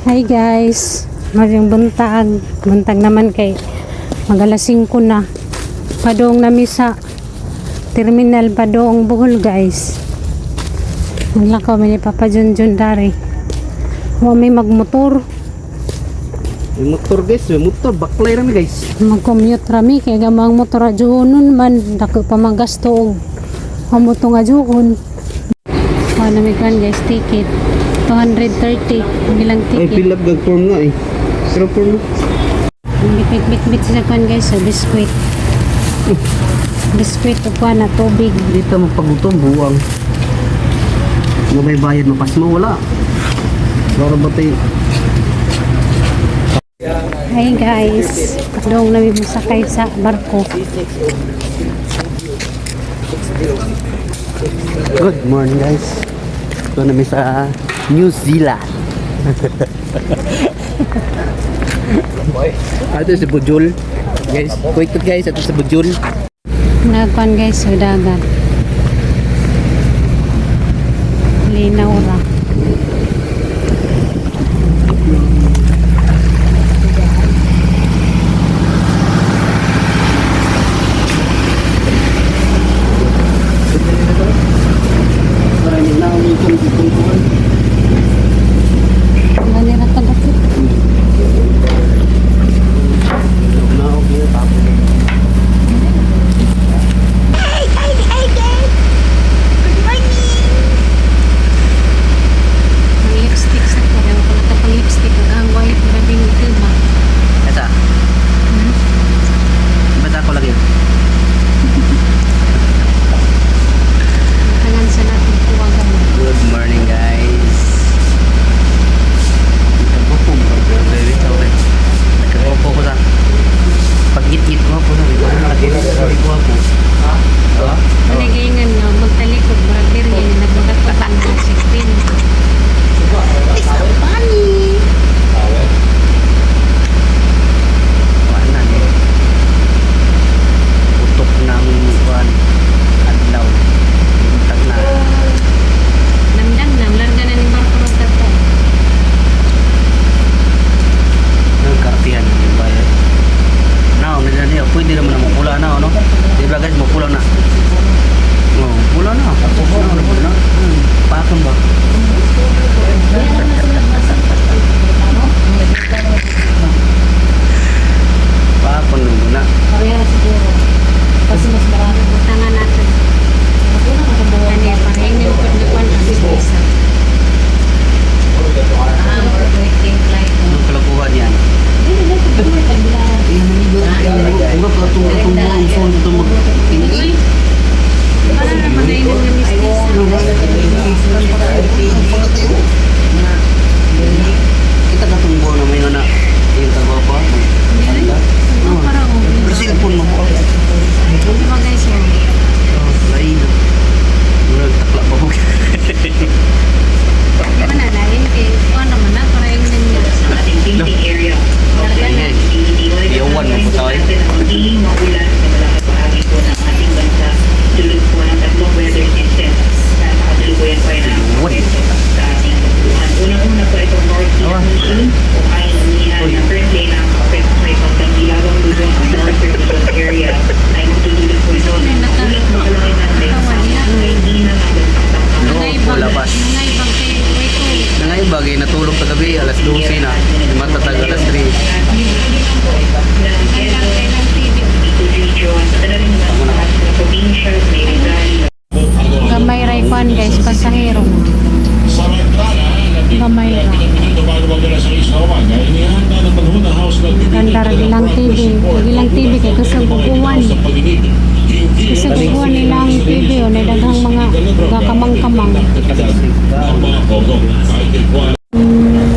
Hi guys, maayong buntag. Buntag naman kay mag-alas 5 na. Padong nami sa terminal padong Bohol, guys. Naglakaw mi ni Papa Junjun dari. Wa may magmotor. May motor, guys, may motor. Baklay rami, guys. Mag-commute rami kay gamang motor ajuhonon man dako pa magasto og amo nga ajuhon. Wa na mi kan, guys, ticket. 230 ang ilang Ay, ticket. fill up gag form nga eh. Pero form mo. Bit bit bit sa kwan, guys, sa biskwit. Biskwit o kwan na tubig. Dito magpagutom, buwang. Nga may bayad mo, pas mo, wala. Laro ba tayo? Hi guys, padong nami mosakay sa barko. Good morning, guys. Ito namin sa New Zealand. Ato si Bujul. Guys, wait guys, ato si Bujul. Nagkwan, guys, sa dagat. Linaw ra. Marami na akong itong itong. Gani ra kadapit. Na okay na tapos. Hey, hey, hey, hey! Good morning! Ang lipstick sa ko, ewan ko na pang lipstick ang white grabing itim ba. Esa. Ba't ako lagi? Tangan sa natin kuha gamot. Good morning, guys. Nagkagopo ko sa pagngit-ngit ko po sabi ko sabi ko ako. Ha? Panagayngan nga magtalikod murag diri nga nagmakatutan ng 16. It's so funny! Wala na eh. Putok ng kuan adlaw. Buntag na. Namdang nam larga na ning barko ron kadto. Ang kartihan yung bayad. Now, medyo na niya. Pwede naman na mapula na, ano? Di ba, guys, mapula na. Oh, pula na. Pula na, pula na. Pakon ba? Pakon nung na. Pareha siguro. Kasi mas marami butangan natin. Kani parehing pud na kwan ang isa. Anong kalaguhan yan? Mura pa itong itong mga phone ito mag. Uy. Para na magayon nga mistisa. Kita ka itong buwan na may na yung kagwapa. Dili. Oh, para oh. Pero cellphone mo ko. Di ba, guys, oh? Oh, lain na. Mura takla pa ko. Di ba na lain kay kuan naman na para yung niya. Sa ating painting area. Larga na. Yawan mo po tayo. Magiging maulan sa malaking bahagi po ng ating bansa. Dulot po ng tatlong weather system na nakasalukuyan po ay nakakapekto sa ating kapuluhan. Unang-una po itong northeast monsoon o hangin amihan na currently nakaka-apekto sa ibang Hilagang Luzon o northern Luzon area ay magdudulot po ito ng maulat na kalangitan na may hina hanggang No, Nangaybag. labas. Nangaybag kay way ko. Nangay bagay natulog kagabi alas 12 na. Matatag alas 3. Kailang kailang TV. Region, sa rin naman sa mga probinsya, may Rizal, Gamay ray kwan, guys, pasahero. Gamay ra. Ganda ra ilang TV. Ilang TV kay kusog buguan. Kusog buguan nilang TV o na daghang mga gakamang-kamang.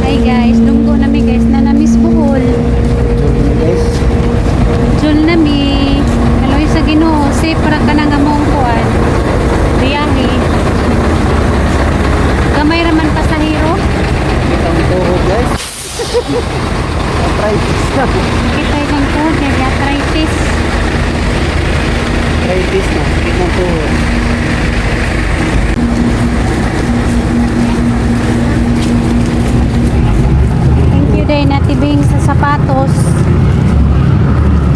Hi guys, dunggo nami, guys, na namiss Bohol. Guys, Jul nami. Kaloy sa Ginoo, safe ra ka na nga mong kuan. Biyahe. Gamay ra man pasahero. Kita ang tuhod, guys. Arthritis na. Kita kang tuhod kay arthritis. Arthritis na. Sakit ng tuhod. day natibing sa sapatos.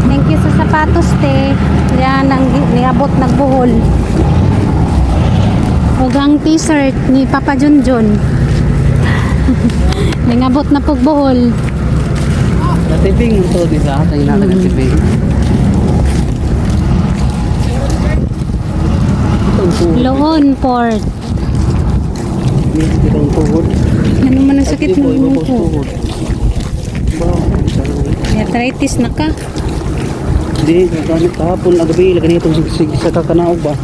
Thank you sa sapatos, te. Yan ang niabot nagbuhol. Ug ang t-shirt ni Papa Junjun. Ningabot na pagbuhol. Natibing mo to, di sa atay na natibing. Itong tuhod. Loon Port. Itong tuhod. Ano man ang sakit Ay, ng di ulo po, ko. tuhod. Ba, May arthritis na ka. Di, ganit kahapon, agabi, lagi nito sig sa kakanaog ba?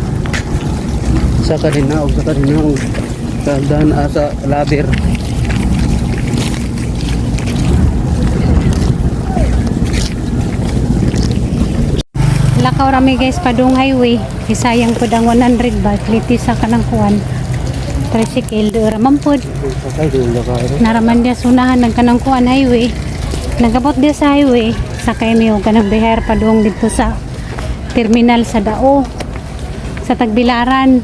Sa kaninaog, sa kaninaog. Sa dan asa laber. Lakaw rami guys padung highway. Isayang pud ang 100 ba kliti sa kanang kuan. Tricycle do ra man pud. Sakay di ulo ka. Naraman dia sunahan ng kanang kuan highway. Nagabot dia sa highway. Sakay mi og kanang bihar padung dito sa terminal sa Dao sa Tagbilaran.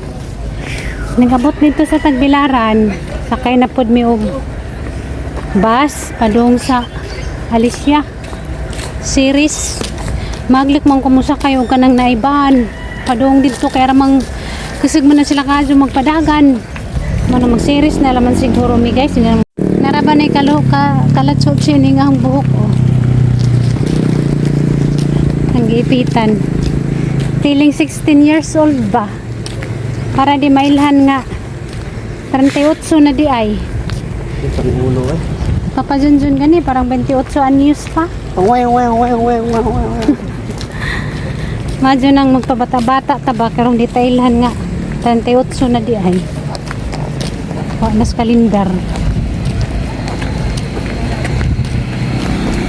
Nagabot dito sa Tagbilaran. Sakay na pud mi og bus padung sa Alicia series. Maglik man kumusa kayo kanang naibahan padung dito kay ramang kusog man na sila kadyo magpadagan mo na mag series na laman siguro mi guys. Hindi naraba na kalo ka kalatso ni nga ang buhok, oh. Ang gipitan feeling 16 years old ba, para di mailhan nga 38 na di ay. Itong ulo eh. Papa Junjun gani parang 28 anyos pa. Way way way way way way. Madyo nang magpabata-bata ta ba karong detailhan nga 38 na di ay. Wa nas kalendar.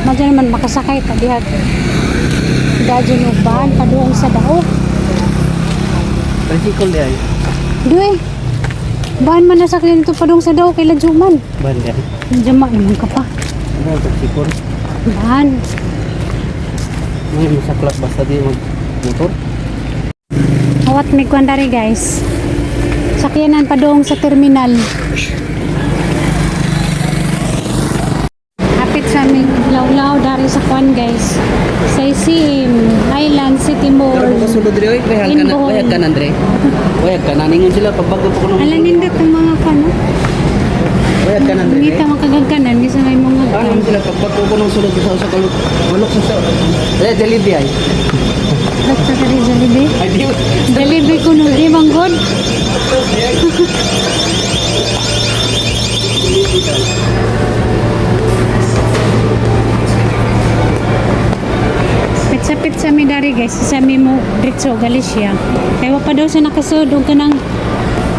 Madyo naman makasakay ta diha. Dadyo no baan paduong sa dao. Tricycle di ay. Duy. Baan man nasakyan ito padung sa dao kay Lajuman. Ban di ay. Jama naman ka pa. Ano tricycle? Baan. May masaklap basta di mag motor. Awat may kwandari guys. Sakyanan padung sa terminal. Hapit sa aming lawlaw dari sa kwan guys. Sa ICM, Island City Mall. Pero kung kasulod diri oy, wayag ka na, Inbohol. wayag ka na Andre. Wayag ka na ningon sila pagbago pa ko nung. Ala nindot ng mga kwan. No? Wayag ka na Andre. Ngita makagagkanan bisa may mga Ano kwan. sila pagbago ko nung sulod sa sa kaluk. Walok sa Eh Jollibee ay. Basta ka rin Jollibee. Ay di. Jollibee ko nung di bang god. Pizza-pizza mi dari guys, sa mi mo diretso Galicia. Kay wa pa daw siya nakasud og kanang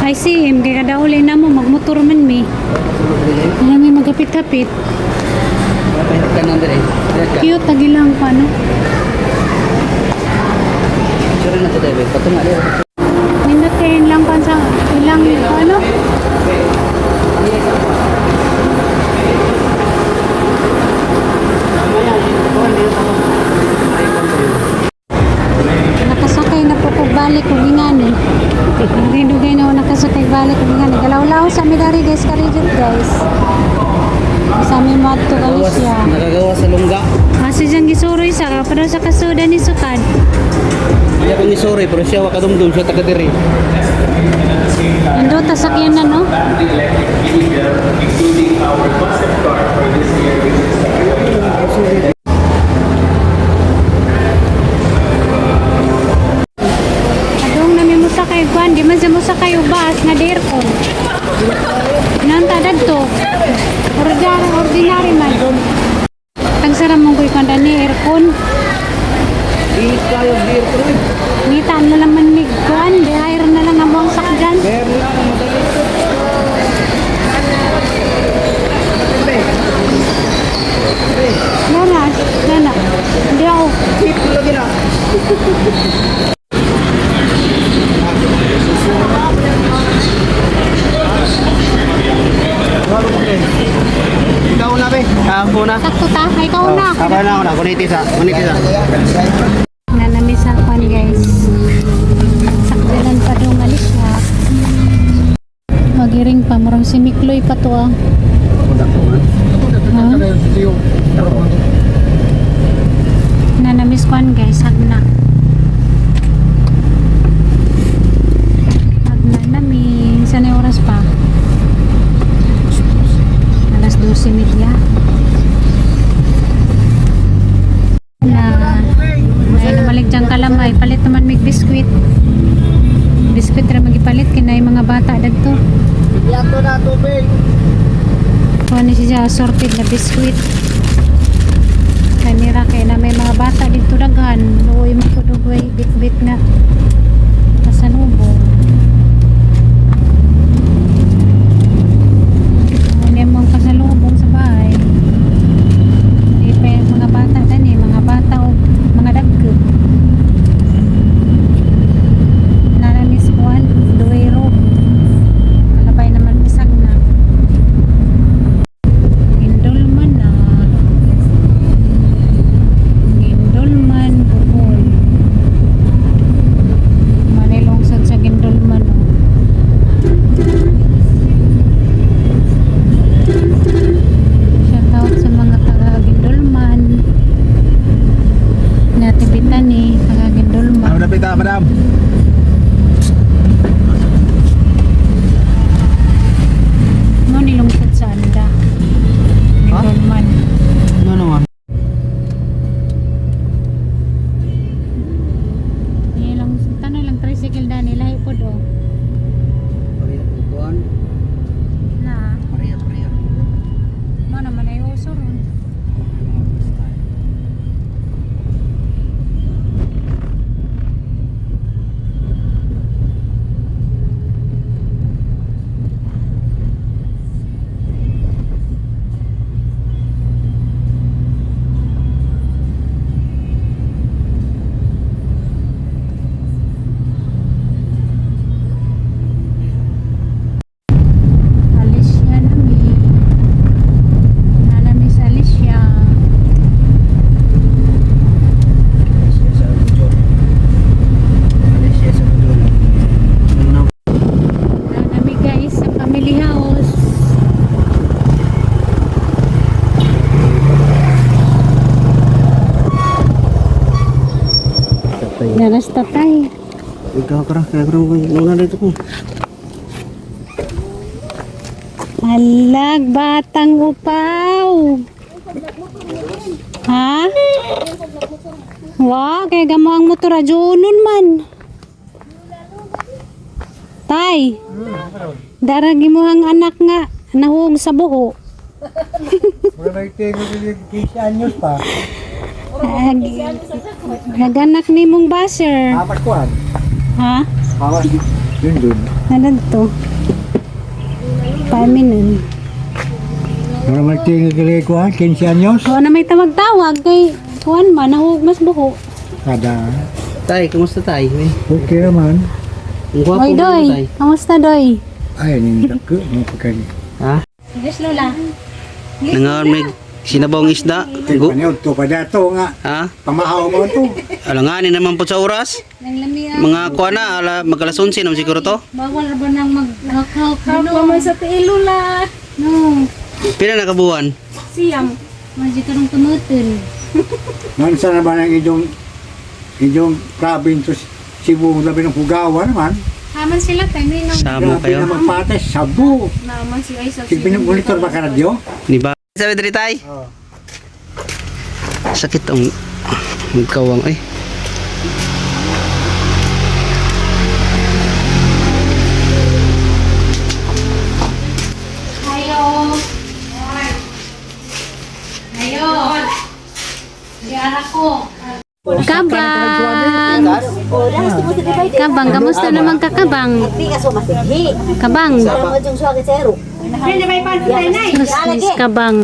ICM kay kada uli na mo magmotor man mi. Ano mi magapit-hapit. Wayag ka na Andre. Wayag ka. Cute tagilang pa no. Sure na to David. Patunga diri. Nindot kay lang pan sa ilang ano? Nakasakay na po ko balik kung ingani. Dugay na ako nakasakay balik kung ingani. Galaw-law sa mi dari guys, karijot guys. Sa mi mo adto Galicia. Nakagawa sa lungga. Asa diyang gisuroy sa ka pero sa kasuda ni sukad. Hindi ako ni sorry pero siya wakadumdum siya taga diri. Nindot ta sakyan na no. The electric vehicle, including our concept car for this year, which is the Toyota. Adong nami mo sakay kwan, di man siya mo sakay og bus nga di aircon. Nanta dadto. Ordinary, ordinary man. Tagsara mong kuy kwan ni aircon. Di kayo beer pero Ngita na naman mig kwan, di hire na lang among sakyan. Meron na akong madali. Nana, nana. Hindi ako. Tip lagi na. Ikaw na be. Ako na. Sakto ta, ay ikaw na. Ako na ako na. Kuniti sa. Kuniti sa. Nanami sa kwan guys. Sakyanan pa dong alis siya. Magiring pa, murang si Mikloy pa to ah. Ha? kwan guys, hagna. Hagna nami. Saan yung oras pa? Alas 12:30. Na, ay namalig diyang kalamay. Palit naman mig biskwit. Biskwit ra magipalit kinay mga bata dagto. Yato na tubig. Kuha ni siya assorted na biskwit. Kanira kay na may mga bata dito daghan. Luoy mo ko dugay bit-bit nga. Pasalubong. Ano yung mga pasalubong sa bahay. Di pa yung mga bata dani, mga bata o mga dagko. Nanamis kuan, duwero. Kalabay naman bisag na. Indulman na. Gindulman, Bohol. Manilungsod sa Gindulman. Oh. Shout out sa mga taga Gindulman. Natibitan ni taga Gindulman. Ano napita, madam? Mo nilungsod sa Anda. Gindulman. Ano naman? Ilang tanong lang tricycle dani lahi pod oh. Pareha kuan. Na, Pareha pareha. mo naman ay uso ron. Alicia nami. Nana Miss Alicia. Malaysia sa Bujol. Malaysia sa Bujol. Ano na? Nana mi guys sa family house. Nanas tatay. Ikaw kara, kaya kara mo na dito ko. Alag, batang upaw. Ha? Wa, kaya gamo ang motor radyo nun man. Tay. Daragi mo ang anak nga nahuog sa buho. Wala ba yung 15 anyos pa? Naganak ni mong basher. Apat kuan. Ha? Awas. Yun dun. Nanan to? Paminon. Wala ba yung kuan? 15 anyos? Wa na may tawag-tawag kay kuan man nahuog mas buho. Kada. Tay, kumusta tay? Uy, Okay naman. Ang gwapo Oy mo Doy, tay. kamusta Doy? Ay, yung dako. Yung pagkagi. Ha? Yes, Lola. Nangaon may sinabawang isda. Gu Ano to pa dato nga. ha? Pamahaw mo to. Alanganin naman po sa oras. Nang lami ah. Mga kuan na, ala, mag alas 11 naman siguro to. Bawal ra ba nang mag-hawk No. man sa tiilo la. No. Pila na kabuan? Siyam. Medyo karong tumutin. Nansa na ba ng inyong inyong province sa Cebu labi ng Hugawa naman. Haman sila tayo may nang Samo Grabe kayo. na magpates, sabu. naman si Ay sa Sige, pinag-monitor ba ka radyo? Di ba? Sabi diri tay. Sakit ang kawang eh. Ayo. Ayo. Diara ko. Kabang. Kabang, kamusta naman ka kabang? Kabang. Sus, kabang.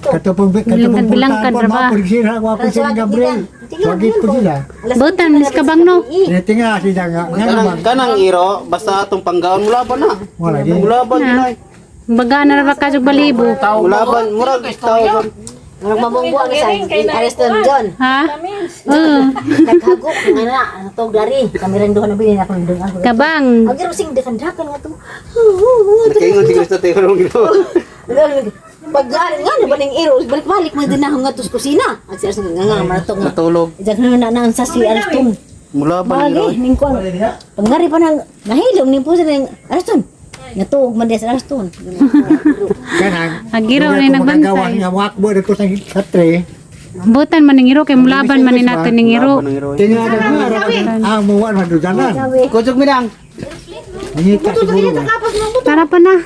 Katupong Bilangkad- bilangkad po, ra ba? mga sila, wapo sila Gabriel. Swagit ko sila. Butan, mis kabang no. Tinitinga sila nga. Nga naman. Kanang iro, basta atong panggaon mulaban na. Wala di. Mulaban Na. ginay. Baga na ra ba ka jug balibo? Mulaban, murag tao. Nagmabungbuang sa Ariston John. Ha? Oo. Naghagok nga na tog dari. Kami rin doon na bilin ako doon ako. Kabang. Ang giro sing dakan-dakan nga to. Nakaingon si Kristo tayo rong ginawa. Pag nga ano ba ning iro, balik-balik man din na nga tos kusina. At siya nga nga maratong nga. Natulog. Diyan na na sa si Arston. Mula pa Bagay, ni ning kuan. Pag ngari pa nang nahilom ning puso ning Arston. Natuog man diya sa Arston. Kanang. Agiro dugay ni ko magagawa nagbantay. nga wakbo dito sa katre. Butan man ning iro kay mulaban man ni nato ning iro. Tingnan na ang muwan madudanan. Kujog mi lang. Nangita siguro. Tara pa na.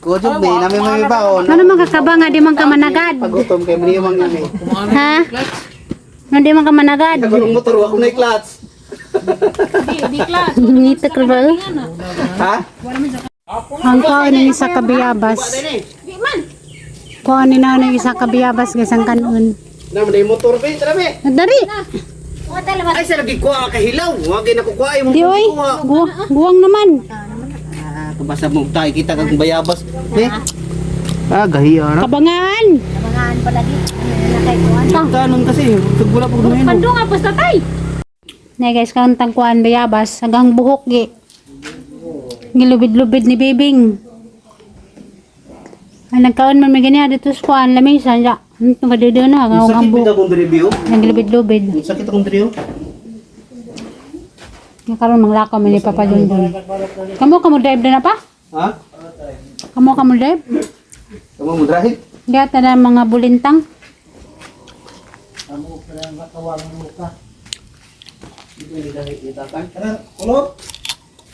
Kujog mi nami may baon. Ano man kakaba nga di man ka managad? Pagutom kay mani mang nami. Ha? Ano di man ka managad? Ang motor wa ko na clutch. Ngita ka ba? Ha? Ang kaon ni isa ka biyabas. Kuan ni nanay isa ka biyabas guys ang kanon. Na man motor be, tara be. Dari. Ay sa lagi kuha ka hilaw. Wa gyud nako kuha imong Di oy. Guwang naman. Ah, kabasa mo tay kita kag bayabas. Be. Ah, gahiya na. Kabangaan. Kabangaan pa lagi. Ano na kay kuan. Kanon kasi, tugula pag dumayon. Pandunga pas tatay. Nay guys, karon tangkuan bayabas hanggang buhok gi. Gilubid-lubid ni Bibing. Ay nagkaon man may ganyan dito sa kuan lamesa ya. Ano ka na ang Sakit buhok. bitaw kong review. Naglubid-lubid. Sakit akong review. Nga karon manglakaw man ni Papa Dondon. Kamo kamo drive na pa? Ha? Kamo kamo drive? Kamo mo drive? Gata na mga bulintang.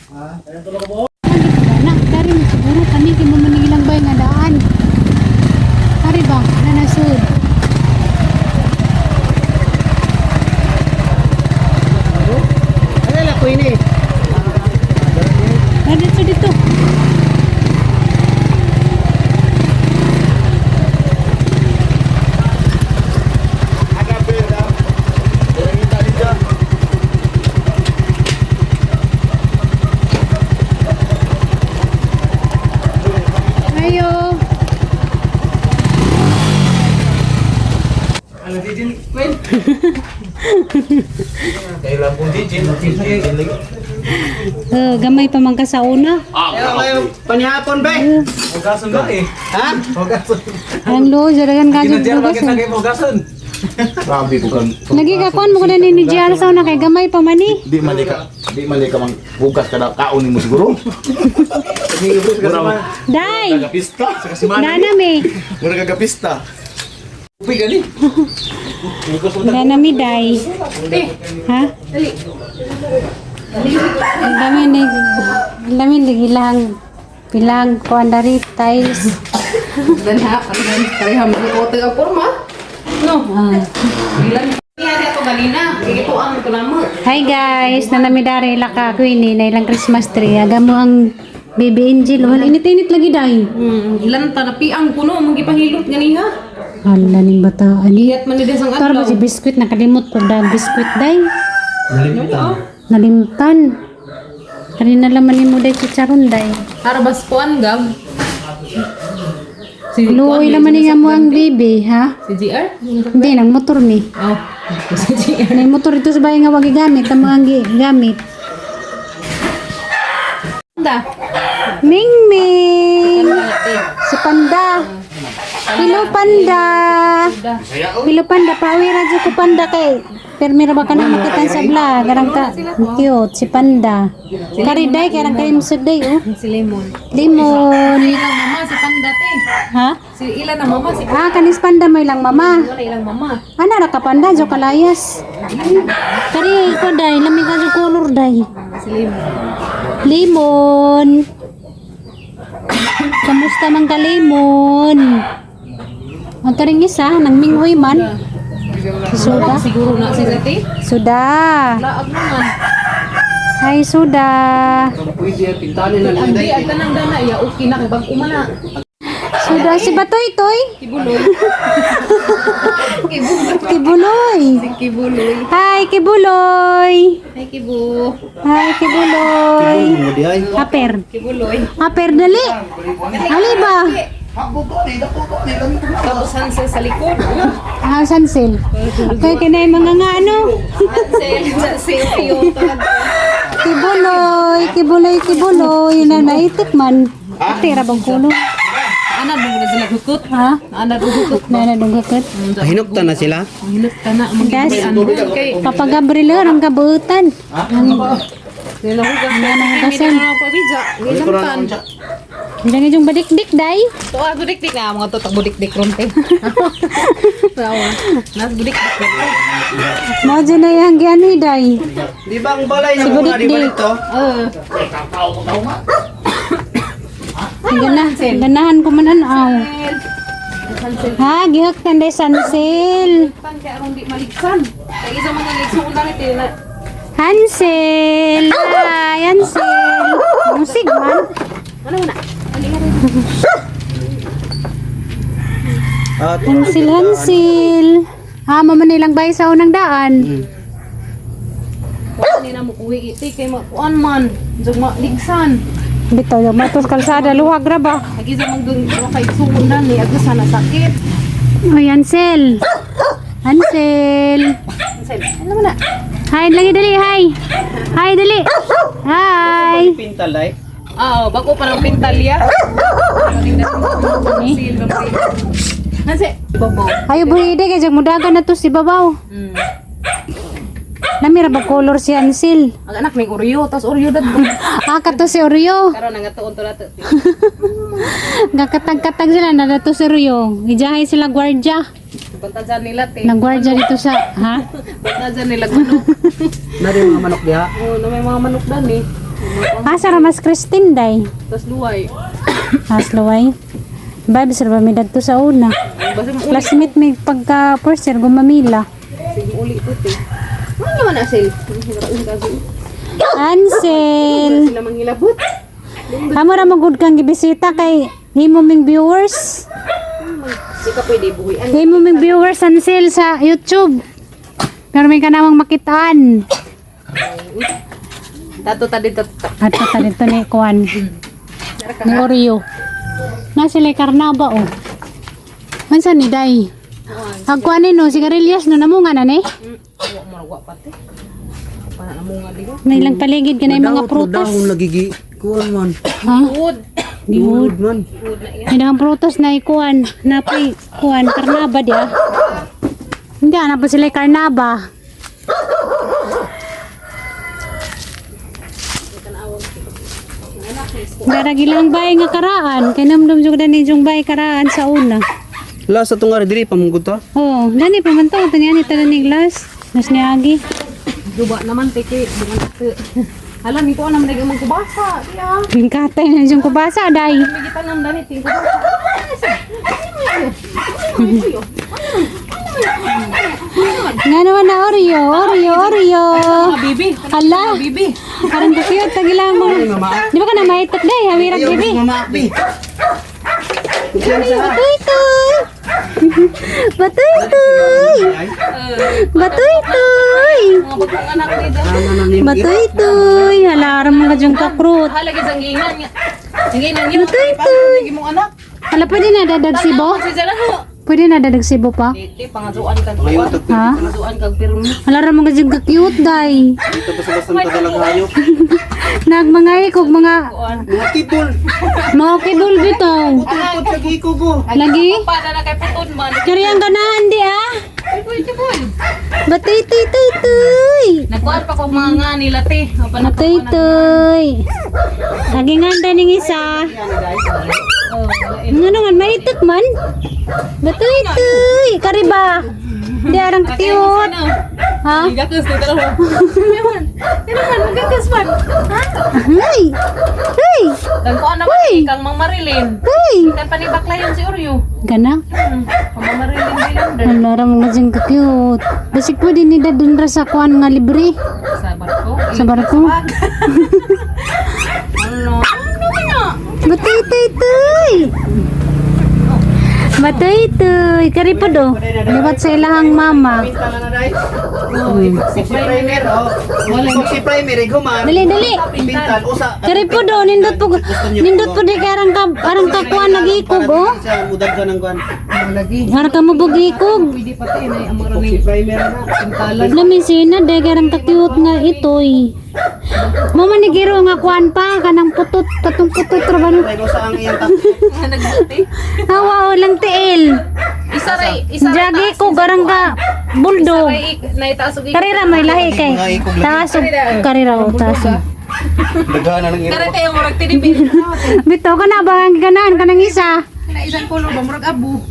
Na, dari mo siguro kami kay mo manilang bay nga daan. Ari ba? Na nasud. Ano la ko ini? Na dito dito. Ayo. Eh, gamay pa man ka sa una. Ayo panihapon be. Hugason ba eh? Ha? Hugason. Ang lo, jaragan ka Kinadyan bakit na kayo hugason? Grabe ko kang Lagi ka kuan mo ko na ni GR sa una kay gamay pa man ni. di man ka di man ka mang bukas kada kaon nimo siguro. Mura Day. kagapista. Dana mi. Mura kagapista. Uy, gani. Dana mi day. Ha? Ang dami ni ang dami ni ilang pilang kuan dari tiles. Dana, pareha mo ko taga porma. No. Ah. Ilan niya ato galina. Ito ang ko namo. Hi guys, nanami dari ila ka Queenie na ilang Christmas tree. Aga mo ang baby angel. Wala init-init lagi day. Ilan ta napiang kuno mong gipahilot ganiha. Hala ning bata ani. Iyat man ni sang Tara ba adlaw. si biskuit nakalimot ko dahil biskuit day. Nalimtan. Kanina laman ni mo day chicharon day. Harbas kuan gab. Si Luoy laman ni nga mo ang baby ha. Si GR? Hindi nang motor mi. Oh. Si GR. Nay motor ito sa bahay nga wag gamit ang mga gamit. Da. Ming Ming. Si Panda. Hello Panda. Hello Panda, pawi radyo ko Panda kay Permira ba ka na makita sa vlog? Garang ka cute si Panda. Kari day kay rang kayo day oh. Si Lemon. Lemon. Ilang mama si Panda te. Ha? Si ilan na mama si Ah, kanis Panda mo ilang mama. wala ilang mama. Ana ra ka Panda jo kalayas. Kari ko day, lami ka jo color day. Si Lemon. Lemon. Kamusta man ka lemon? Ang karing isa, nang minghoy man. Suda. Siguro na si Zati. Suda. Laag naman. Hi, Suda. Pwede pintanin na Ang lang di ang tanang dana ya okay na kay bag umana. Suda, si Batoy, Toy. Kibuloy. Kibuloy. Kibuloy. Si Kibuloy. Hi, Kibuloy. Hi Kibu. Hi, Kibuloy. Mo di ay. Aper. Kibuloy. Aper, dali. Dali ba? Tapos Hansel sa likod. Ah, Sansil. Kaya kinay mga nga ano. Hansel sa iyo talaga. Kibuloy, kibuloy, kibuloy. Yun na naitik man. Tira bang kulo? Naanad mo na sila hukot. Ha? Naanad og hukot. Naanad og hukot. Hinuktan na sila. Hinuktan na Guys, ang kay Papa Gabriel ang kabuutan. Sila hugas. Hugasan. Pabidya. Gilamtan. Diyan yung badikdik day. To ah, budikdik na mga to budikdik ron te. Tawa. Nas budikdik. Mo dyan na yung gianoy day. Di ba ang balay Si badikdik. Eh, Gana, ganahan ko man anaw. Ha, gihaktan day Sansil. Pan kay aron di maligsan. Kay isa man ang ligsuon na te na. Hansel! Hi, Hansel! Musig man. Ano na? Hansel, Hansel. Ah, mama nilang bay sa unang daan. Kuan ni na mo kuwi iti kay makuan man. Jug maligsan. Bitaw yung matos kalsada, luwag ra ba? Ag isa man dung wa kay suon na ni agos na sakit. Oy, Hansel. Hansel. Hansel, ano man na? Hi, lagi dali, hi. Hi, dali. Hi. Pintal ay. Ah, oh, bako pa ng pintalya. Hansel, babaw. Ayo buhide kay jag mudagan na to si babaw. Nami ra ba color si Hansel? Ang anak may Oreo, tas Oreo dad. Ah, kato si Oreo. Karon nangatuon to nato. Gakatag-katag sila na to si Oreo. Ijahay sila gwardya. Banta dyan nila te. Nagwardya dito sa, ha? Banta dyan nila manok. Nari mga manok diha. Oh, na may mga manok dan eh. Asa ra mas Christine day? Tas luway. Asluway. Bay, bisar ba may dadto sa una? Basta mo uli. Classmate may pagka first year gumamila. Sige uli to te. Ano naman asil? Ansel! Sila manghilabot. Amo ra mo good kang gibisita kay himo ming viewers. Di ka pwede buhian. Himo ming viewers Ansel sa YouTube. Pero may kanawang makitaan. Tato ta dito. At ta dito ni Kuan. Ni Oreo. Na sila karnaba oh. Mansa ni Day? Ang kuan ni no, sigarilyas no namunga na ni. Wa mo wa pa te. Para na mo nga di ko. May ilang paligid ka na yung mga prutas. Dahon lagi gi. Kuan man. Ha? Good. Gihud. Man. Good na iya. May mga prutas na ikuan, na pay kuan karnaba di ah. Hindi ana pa sila karnaba. Daragilang bay nga karaan, kay namdam jud ni jung bay karaan sa una. La sa tungari diri pamunggod to. Oh, dani pa man to tani ani tanan ni glass. Nas ni Agi. Duba naman te kay duman te. Hala ni ko naman lagi magkubasa. Di ah. Katay na jung kubasa day. May gitanam dani ting kubasa. Nga naman na Oreo, Oreo, Oreo. Bibi. Hala. Bibi. Karon ka cute tagilang mo. Di ba ka na maitot day, hamirag bibi. Mama Akbi. Batoy toy. Batoy toy. Batoy toy. Mga bagong anak ni dyan. Batoy toy. Hala aram mga jung kakrut. Hala gid ang giingan nga. Ang giingan niya. Batoy toy. Lagi mong anak. Hala pwede na dadag sibo? Si Jana ho. Pwede na dadag sibo pa? Di pangasuan kag kuan. Ha? Pangasuan kag pirmi. Hala aram mga jung cute day. Dito basta-basta magdadalag hayop. Nagmangay kog mga Mga tibol. mga kibul bitaw. Putol lagi ko go. Lagi? Para na kay putod man. Kari ang ganahan di ah. Tibol tibol. Batoy toy toy toy. Nagkuan pa ko mga nga nila te. Apan na Batoy toy. Lagi nga ang daning isa. Ano naman, maitot man. Batoy toy. Kariba. Di arang cute. Ha? Gakas ni dalawa. Naman. Naman magakas man. Ha? Hey! Hey! Dagkuan naman kang Mang Marilyn. Hey! Kan panibaklayon si Oreo. Gana? Mang Marilyn Villander. Wala ra mga dyan ka-cute. Basig pwede nila dun ra sa kuan nga libre. Sa barko. Sa barko. Ano? Ano na? Batoy toy toy! Batoy toy! Karipod oh. Liwat sa ilahang mama. Si primer oh. Si primer eh guman. Dali dali! Pintal usa. Karipod oh, nindot po nindot po di kay arang ka arang kakuan nagikog oh. Sa mudag ka ng kuan. Lagi. Arang ka mabog ikog. Pwede pati na ang mga Si primer na. pintalan. Lamin sina di kay arang ka cute nga itoy. Mo man ni giro nga kuan pa kanang putot, katong putot ra ba no? Nagbuti. Hawa o lang tiil. Isa ray, isa ray. Jagi ko garang ka bulldog. Ray, naitaas og Karira may lahi kay. Taas og karira o taas. Daghan na ng Kare tayo murag tinipid. Bitaw ka na ba ang ganaan kanang isa? Kana isang color ba murag abu.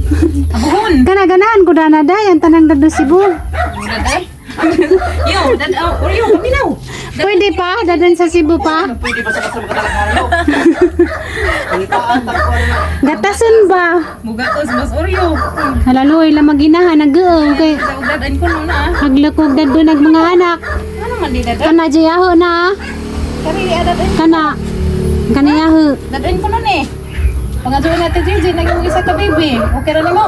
Abuhon. Kana ganaan ko dana day ang tanang dadto Cebu. Murag ay. Yo, dad oh, Oreo paminaw. Pwede pa dadan sa Cebu pa. Pwede ba sa kasama ka talaga? Pangitaan tagko na. Gatason ba? Muga ko mas Oreo. Halaloy la maginahan nag-oo kay Sa udadan ko no na. haglakog dadto nag mga anak. Ano man di dadan? Kana jayaho na ah. Kare dadan. Kana kana yaho. Dadan ko nun eh. Pangadyoan natin JJ, naging isa ka baby. Okay ra nimo.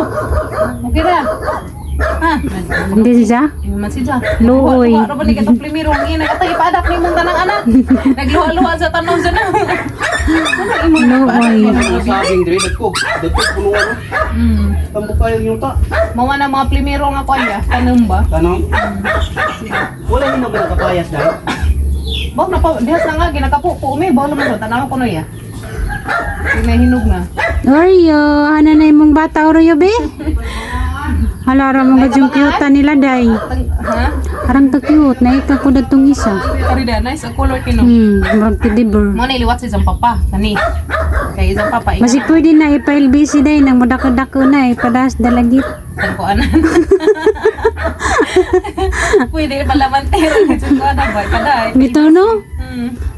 Okay ra. Ha? Hindi siya? Yung man siya. Luoy. Luha ra ba ni katong primero ang ina katong ipa-adapt ni imong tanang anak. Nagluha-luha sa tanom sa na. Luoy. Sabing dire dagko. Dagko punuan. Tambo kayo yung ta. Mawa na mga primero nga kuan ya, tanom ba? Tanong. Wala ni mga kapayas dahil. Baw na pa dihas na nga ginakapo umi baw naman ko tanaw ko no ya. May hinog na. Oreo, ano na imong bata Oreo be? Hala ra mga yung cute nila day. Tang, ha? Arang ka cute, naika ko datong isa. Karida nice ang color kino. Murag teddy bear. Mo na iliwat sa isang papa kani. Kay isang papa ikaw. Masig pwede na ipa-LBC day nang mudako-dako na ipadas dalagit. Tagkuanan. Pwede pala mantero. Tagkuanan ba? Paday. Bitaw no?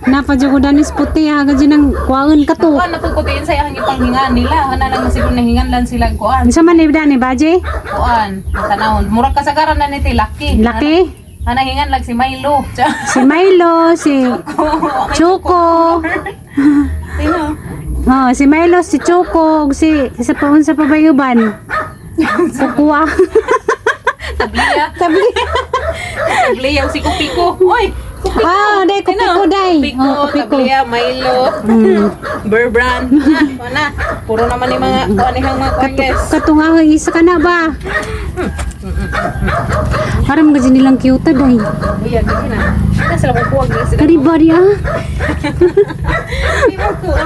Napa jud ko danis puti ha gadyo nang kuwaon ka to. Kuan na po kutiin sa iyang ipanghingan nila. Hana lang siguro nahingan lang sila kuan. Unsa man ni dani baje? Kuan. Tanawon. Murag kasagaran na ni ti laki. Laki? Hana hingan lang si Milo. Si Milo, si Choco. Tino. Oh, si Milo, si Choco, ug si isa pa unsa pa ba uban? Kukuha. Tabliya. Tabli. Tabliya si Kupiko. Oy. Kupiko. Ah, day kupiko day. Kupiko, Oh, kupiko. Tabliya, Milo. Bear Brand. Ah, wala. Puro naman yung mga kuan ni mga kuan guys. Katunga isa ka na ba? Parang mga nilang cute day. Uy, agad na. Nasa sila kukuha guys. Kari ba ah? Di mo kuha.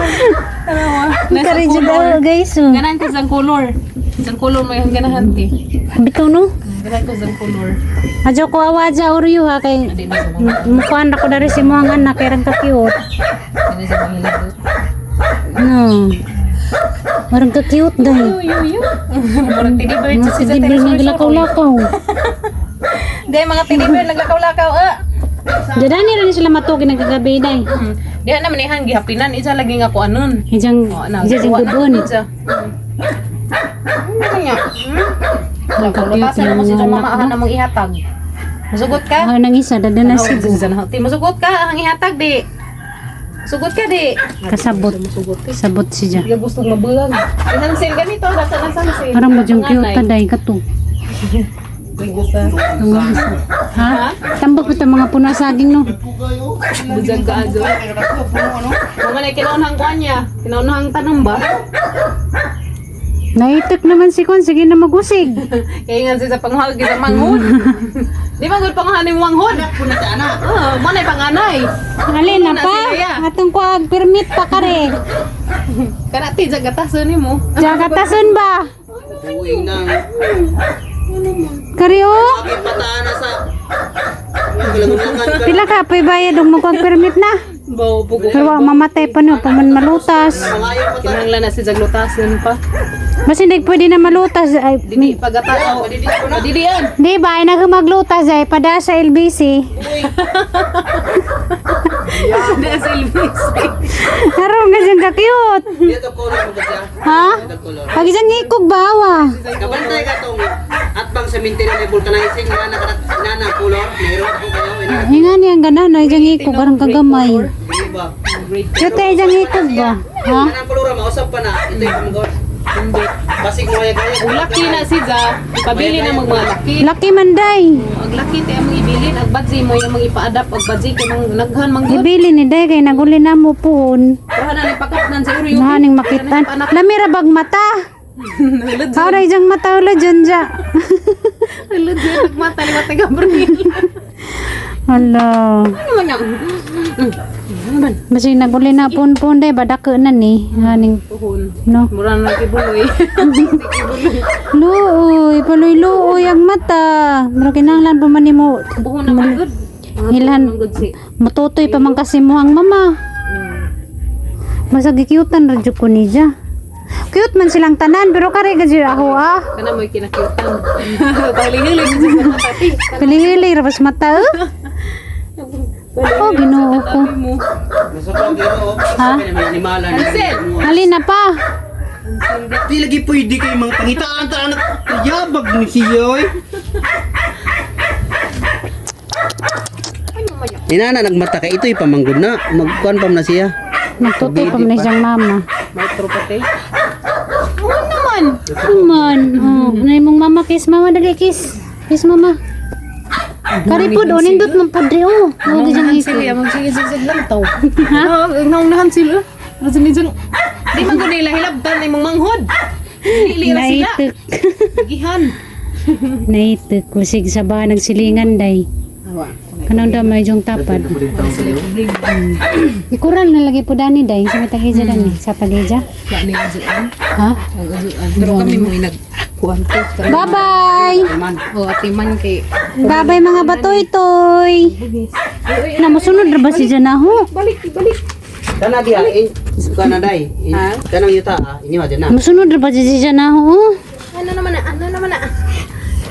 Tanawa. Nasa Kari jud color. daw, guys. Oh. Ganahan ko sa color. Sa color may ganahan ti. Bitaw no? Ganahan ko sa color. Adyo ko awa dya Oreo ha kay Hindi na sa mga. mukuan ra ko dari si mga anak kay rang ka cute. Hindi sa mga hilabot. No. Parang ka cute day. Yo yo yo. Murag teddy bear Mga sa si Dibber naglakaw-lakaw. Di mga teddy bear naglakaw-lakaw ah. Dadani rin sila matugi nagkagabi day. Di na man ihang gihapinan isa lagi nga kuanon. Ijang Oh, na. ijang gubon. Ano nga? Ang ka-cute Lutasan ng mo si mga mama anak. ahan namang ihatag. Musugot ka? Ah, nang isa dada na Cebu. Ti musugot ka ang ihatag di. Sugot ka di. Kasabot. Sabot siya. Hindi gusto mabulag. Ihansin ganito, dasa na sansin. Parang mo yung cute day ka to. Ha? Tambak pa mga puno saging no. Bujag ka ajo. Mama na kinaunhang kuan niya. Kinaunhang tanong ba? Naitak naman si Kon, sige na magusig. Kaya nga siya sa panghag sa manghod. Di ba gud panghanin mo manghod? Oo, mo na panganay. Alin na Ano na pa? siya? Atong kuag permit pa kare. Kana ti jagatason nimo. Jagatason ba? Buing nang. Kare oh. Bakit pataan na sa Kalagunan ka. Pila ka pay bayad og magkuag permit na. Baw pugo. Pero wa, mamatay pa no, paman malutas. Kinahanglan na si jaglutason pa. Mas hindi pwede na malutas ay Dili pagatao. Dili an. di ba ay nagmaglutas ay pada sa LBC. Di sa LBC. Karon nga siyang ka-cute. Dito color mo siya. Ha? Pag isang ikog ba wa? Kabantay ka tong atbang sa mintina ni vulcanizing nga na nana color. Mayroon ko kayo ina. Hinga niya ang ganan ay isang ikog karong kagamay. Di ba? Cute ay isang ikog ba? Ha? Kanang color mausap pa na. Ito yung kumugod. Hindi. Basig mo kaya kaya. Ang laki na si Ja, ipabili na mag mga laki. Laki man day. Ang laki ti among ibilin, ag badzi mo yung mga ipa-adapt, ag badzi kay mang naghan mang good. Ibili ni day kay naguli na mo puon. Pero na ni pakapnan sa uro Mahaning makitan. Lami ra bag mata. Hulod Aray diyang mata ulo dyan dya. hulod nagmata liwat ni Gabriel. Hala. Ano man yan? Ano man? Basig naguli na pun-pun day badako na ni. Aning Puhon. no. Mura na kibuloy. Luoy, paloy luoy ang mata. Mura kinahanglan pa man nimo Buhon na man good. Ilhan. Good si. Matutoy pa man kasi mo ang mama. Basta gikyutan ra jud ko niya. Cute man silang tanan pero kare ka jud ako ah. Kana mo'y kinakyutan. Pahili-hili sa mata ti. Pili-hili ra bas mata. Eh. Oh, Ginoo ko. Mo. Ha? Hansel. Halina pa. Di lagi pwede kay mga pangitaan ta anak. Yabag ni siya oy. Inana nagmata kay ito'y pamanggod na. Magkuan pa man na siya. Nagtutoy pa man na siyang mama. Metro pati. Oo naman. Come on. Oh, ano imong mama kiss mama dali kiss. Kiss mama. Kari po do nindot man pud di oh. Oh, di siyang Hansel ya, magsige-sige lang taw. Ha? Naunahan sila. Rason ni Di man gud nila hilabtan imong manghod. Dili ra sila. Naituk. Gihan. Naituk kusig sa ba nagsilingan day. Kanang daw may jong tapad. Ikural na lagi po dani day sa matagija dani sa tagija. Ni ujuan. Ha? Ujuan. Pero kami mo inag kuan to. Bye-bye. Oh, atiman kay Bye-bye mga batoy-toy. Na mosunod ra ba si Janaho? Balik, balik. Kana diha eh kana day. Kanang yuta ah, inyo dyan na. Mosunod ra ba si Janaho? Ano naman na? Ano naman na?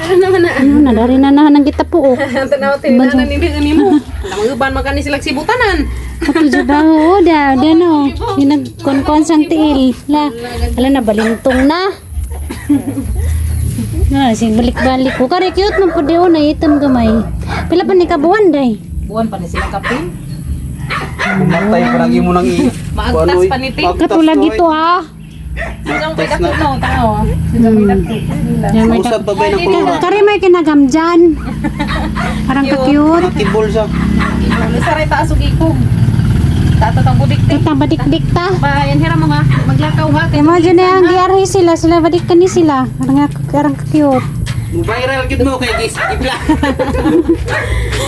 Ano naman na? Ano na dari na na nang kita po. Oh. Tanaw tinana ni ni mo. Lamang uban man kani sila sibutanan. Ato Janaho, oh, da da no. Hinagkonkon sang tiil. La, ala na balintong na. Na, sing balik-balik ko. Kare cute man pud oh, na itom gamay. Pila pa ni kabuan day? Buwan pa ni sila kapin. Matay parang imo nang i. Maagtas pa ni ti. Katulad ito ah. Siyang may dakot no, tao. Siyang may dakot. Yan, may Usab pa ba ng kulura? Kare may kinagamdyan. Parang ka-cute. Tibol sa. Saray taas ug ikog. Tatatang budik ti. Kita badik-dik ta. Ba, yan hira mga maglakaw ha. Kay Imagine na ang giarhi sila, sila badik kani sila. Parang parang ka-cute. Viral gid mo kay gis. Ibla.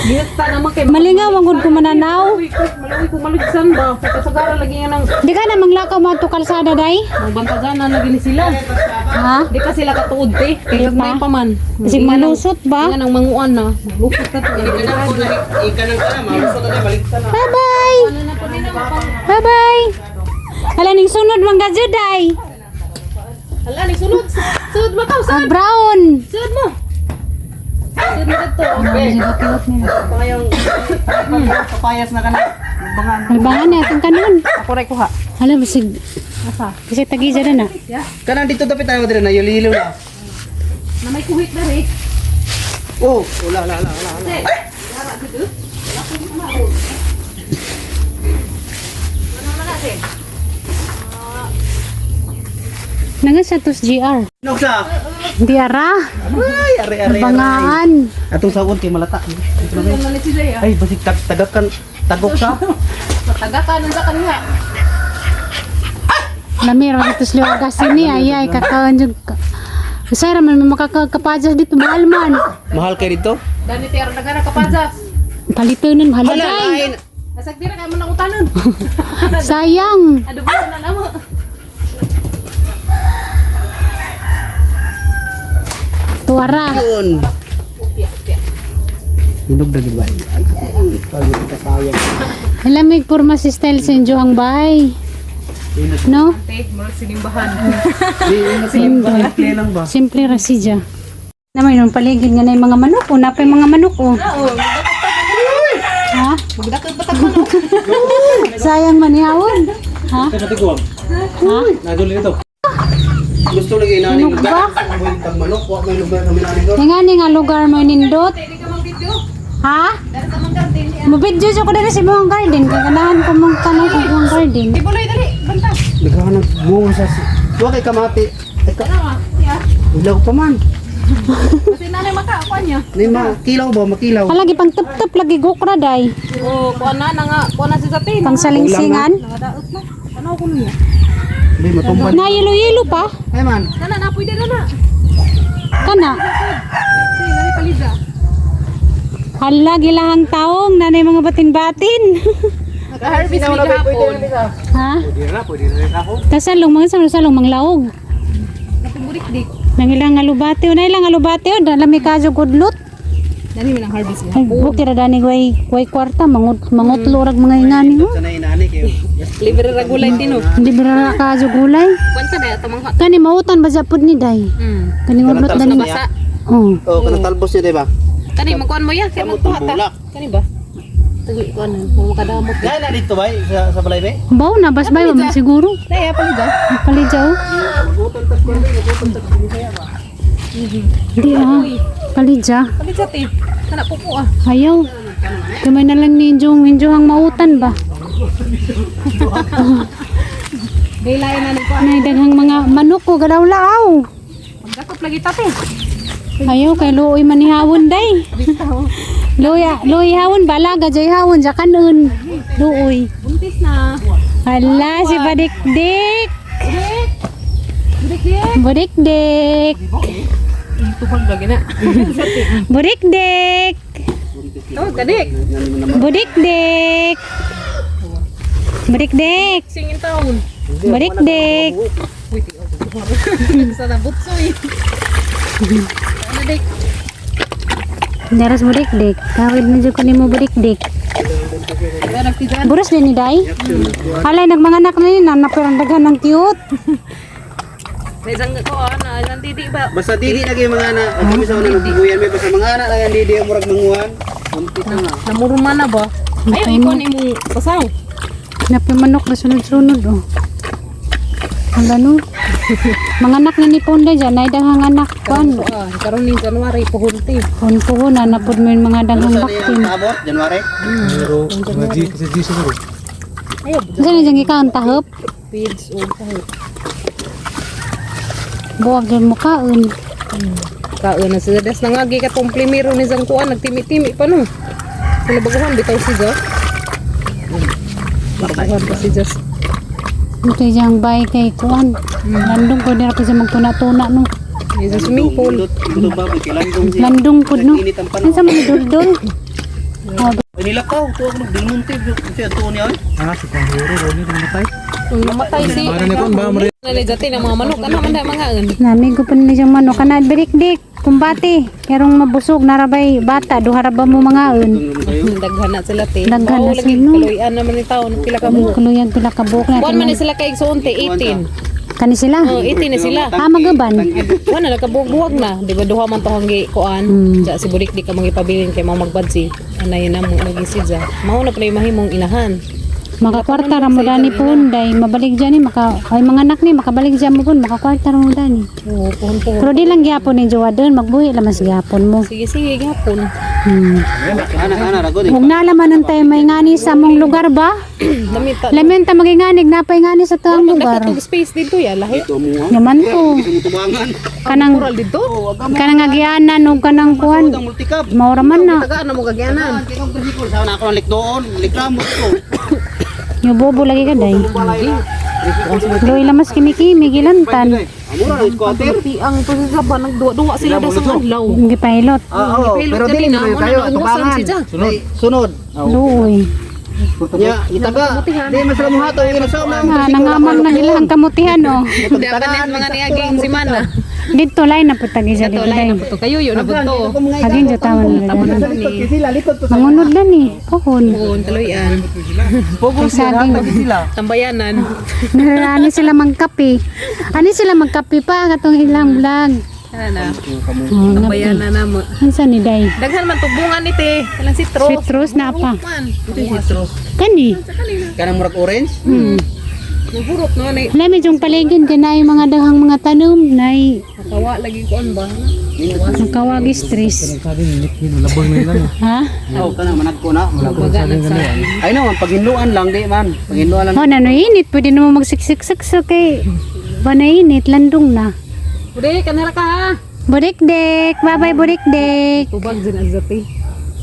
Ginasta naman kay Malingaw ang gud ko mananaw. Maluwi ko, maluwi ko malugsan ba. Kasagara lagi nga nang Di ka na manglakaw mga to kalsada day? magbantagan lagi ni sila. Ha? Di pa sila katuod te. Kay Di pa. gagmay pa man. Kasi malusot ba? Nga nang manguan na. Malusot na to. Ikanang kana, malusot na balik ta na. Bye-bye! Bye-bye! Ala ning sunod mga juday. Hala ni sulod. Sulod mo ka, Ang sulod. brown. Sulod mo. Sulod mo dito. Okay. Papayas na kana. Albangan na atong kanon. Ako ray kuha. Hala basig. Kasi tagija na na. Kanang dito dapat tayo dire na yulilo na. Na may kuhit na rin. Oh, wala wala wala wala. Nanga sa tos GR. Noksa. Di ara. Ay, are are. Bangaan. Atong sawon kay malata. Ay, basig tag tagakan tagok sa. Matagakan sa kanila. Lami ra tos liwagas ini ay ay kakaon jud ka. Usay ra man may makakapajas dito mahal man. Mahal kay dito? Dani ti aron nagara kapajas. Palitunon mahal day. Asag dira kay mo nang utanon. Sayang. Ano ba na namo? Tuara. Yun. Hinog na gid ba? Lamig porma si style sa inyo ang bahay. No? Te, murag sinimbahan. Simple lang ba? Simple ra siya. Naman yung paligid nga na yung mga manok. O, napay mga manok. O. Ha? Magdakot ba tag manok? Sayang manihawon. Ha? Ha? Naduli dito. Gusto lagi nani Hinog ba? Ang manok, wa may lugar kami nani ko. Nga ni nga lugar mo nindot. Dili ka mang video. Ha? Dali sa mang garden. Mabidyo ko dali sa imong garden. Kay ganahan ko mong tanong kung imong garden. Tibuloy dali, banta. Naghahanap bunga sa Wa kay kamati. Ay ka. Ya. Ilaw pa man. Kasi nanay maka kuan niya. Ni ma kilaw ba makilaw. Palagi pang tup-tup lagi gukra day. Oh, kuan na na nga, kuan na si sa tin. Pang salingsingan. Nangadaot na. Ano ko niya? Di matumba. Na yelo-yelo pa. Ay man. Kana na pwede na na. Kana. Sige, dali palida. Hala, gilahang taong, nanay mga batin-batin. Nag-harvest mi gahapon. Ha? Tasalong, mga salong, salong, manglaog. Napiburik-dik. Nang ilang alubate, o na ilang alubate, o dala mi kaso gudlot. Dani mi nang harvest Ay, gahapon. bukira dani way way kwarta mangut mangutlo rag mga ingani mo. Sa na inani kayo. Libre ra gulay tino. Hindi ba ra kaso gulay? Kwenta na ito mga. Kani mautan ba japod ni day? Kani ngudlot dani. Basa. Oh. Oh, kanang talbos niya, di ba? Kani magkuan mo ya, kay magkuha ta. Bulak. Kani ba? Tagi kuan mo makadamot. Kaya na dito ba sa balay ba? Baw na bas bay man siguro. Daya palida. Palidya oh. Di ah. Palidya. Palida te. Kana pupo ah. Ayaw. Kamay na lang ni Injong, Injong ang mautan ba? Daylain na ni kuan. Nay daghang mga manok ko galaw laaw. Magdakop lagi ta te. Ayaw kay luoy manihawon day. Luoy, luoy hawon balaga jay hawon jakanon. Luoy. Buntis na. Hala si Badikdik. Burik-dik. Budikdik. Tubag lagi na. Budikdik. Oh, kadik. Budikdik. Budikdik. Singin taon. Budikdik. Sa nabutsoy. Ano dik? Daras budikdik. Kawid na jud ko nimo budikdik. Buros din ni Day. Alay nagmanganak na yun, napirang daghan ng cute. May isang ko na isang didi ba? Basta dili na kayo mga anak. Ang kami sa una nagbubuyan may basta mga anak lang ang didi ang murag manguhan. Buntis na nga. Namuruma na ba? Ayaw ikaw ni imong pasaw. Napimanok na sunod-sunod oh. Ang ano? Mga anak na ni Ponda dyan, ay daghang anak kuan. Ah, karon ning January puhunti. Kun puhon na napod mo yung mga daghang Ano sa baktin. ang abot? January? Ayaw, Saan na dyan ikaw ang tahop? feeds o kahit. Buwag dyan mukhaon. Kaon na sila das nangagi katong primero ni Zang kuan nagtimi-timi pa no. Sila baguhan bitaw si Jo. Baguhan pa si Jos. Ito diyang bay kay kuan. Landong ko nila kasi magtuna-tuna no. Ni sa swimming pool. Bundot baboy kay landong siya. Landong po no. Init ang Ano panahon. sa mga duldul? Oh, Ay nilakaw to ako nagdilmunti siya to niya. Oy. Kung namatay si Ano ni Jati ng mga manok ano man da mga an. Nami ko pa nila siyang manok. Kana birik-dik, kumbati. Kerong mabusog, narabay bata, duha ra ba mo mga un. Daghan na sila te. Daghan na Mao lagi sila, no? Kaluyan naman ni taon pila ka mo. Kuluyag pila ka buok na. Kuan man ni sila kay igsuon te 18. Kani sila? Oh, 18 na sila. Ah, magaban. Wala na nakabuwag na, di ba duha man to hanggi kuan. Ja si Burik di ka mangipabilin kay mao magbadsi. Anay na mo lagi si Ja. Mao na pa mahimong inahan. Makakwarta ra mo dani pun day mabalik dyan ni maka ay mga anak ni makabalik dyan mo pun makakwarta ra mo dani. Oo, puhon puhon. Pero di lang gyapon ni jowa doon magbuhi lang mas gyapon mo. Sige sige gihapon. Ana ana ra gud. Huwag na laman ang tayo may ngani sa mong lugar ba? Lamita. Lamin ta maginganig napay ngani sa tuang lugar. Nagkatug space dito ya lahi. Ito mo. Naman to. Tubangan. Kanang Kural dito. kanang agianan ug kanang kuan. Ang multicab. Maura man na. Tagaan na mo gagyanan. Kay kong tricycle sa na ako ang likdoon, liklamo ko. Yubobo lagi ka day. Loy lamas kimikimi gilantan. Amo ra ang squatter. Ang to sa ba nagduwa-duwa sila da sa adlaw. Ang gipahilot. Oo, pero dili na kayo atubangan. Si Ja. Sunod. Sunod. Luoy. Nya, itaga. Di mas ra mo hataw yung sa Na, nangamang na nila ang kamutihan oh. Dapat na mga niaging simana. Dito lay na putag isa Ito dito lahi day. na puto kayo yun na puto. Agin jud tawon na. Tama na ni. Mangunod na ni. Pohon. Puhon taloyan. Kay saging. Tambayanan. Ani sila magkape. Ani sila magkape pa katong ilang vlog. Ana na. Oh, Tambayanan na mo. Unsa ni day? Daghan man tubungan ni te. Kanang citrus. Citrus na pa. Man. Kani. Kanang murag orange. Nagurot no ni. Lami jung paligid kay naay mga daghang mga tanom nay Nakawa lagi kuan ba? nakawagi stress. Ha? Oh, kanang managko na. Baga nagsa. Ay no, ang paginluan lang di man. Paginluan lang. Oh, na init pwede naman magsiksik-siksik kay ba nainit landong na. Bude kanara ka ha. Burikdik, bye-bye burikdik. Tubag din azate.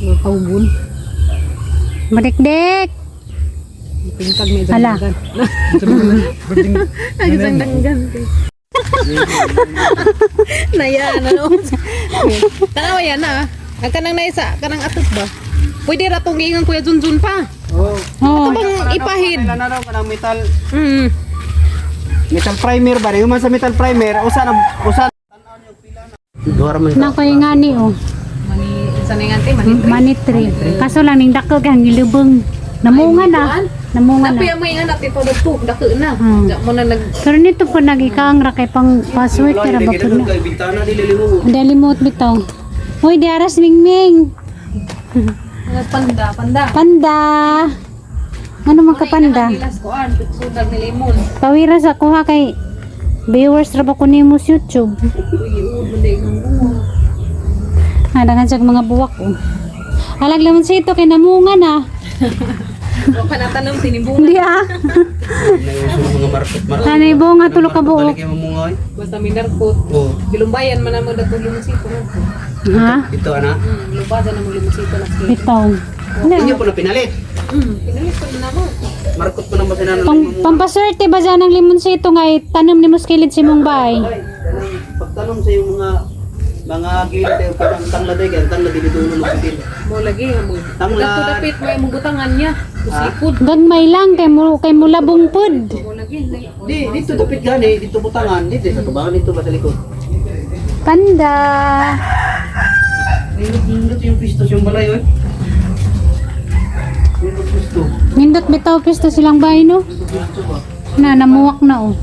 Nakaugon. Burikdik. Pingkag may Hala. danggan. Ang isang danggan. Nayan ano. Tanawa yan ah. Ang kanang naisa, kanang atot ba? Pwede ra tong giingon Kuya Junjun pa. Oh, Ito bang ipahid? Ano na kanang metal Metal primer ba? Yung man sa metal primer, usa na usa. Duha ra man. Na ko yung ngani oh. Mani sa ningan te, mani. Money tree. Kaso lang ning dako kang gilubong. Namunga na. Namunga Napi na. ang mga natin pa dagto, dako na. Diya mo na nag Pero nito po nag-ikaang ra kay pang password ra ba po na. Kay bintana dili limo. Ang limot bitaw. Hoy, di aras mingming. mga panda, panda. Panda. Ano man ka panda? Gilas kuan, sudag ni limon. Pawira sa kuha kay viewers ra ba ko nimo sa YouTube. Uy, uod man day ng bunga. Ah, daghan siya mga buwak oh. Alag lamon sito kay namunga na. Wa pa natanom sinibunga. Hindi ah. Mga markot markot. Tanay bunga tulo ka buok. Balik yung mga oy. Basta minarkot. Oh, Gilumbayan man namo datong limonsito na. Ha? ito ana. Lubasan na mo limonsito na. Bitaw. Inyo po na pinalit. Pinalit ko na mo. Markot po naman sinano. Pang, pampaswerte ba dyan ang limonsito nga tanom ni Muskilid si mong bay? Ay, pagtanong sa yung mga gilid tayo parang tanglad ay kaya tanglad dili dulo ng pitil. Mo lagi mo. Tanglad. Dato dapit mo imong butangan niya. Kusikod. Gagmay lang kay mo labong pud. Mo lagi. Di dito dapit gani, dito butangan, dito sa tubangan dito ba sa likod. Panda. Nindot yung pisto yung balay oy. Nindot pisto. Nindot bitaw pisto silang bay no. Pisto ba? Na namuwak na oh.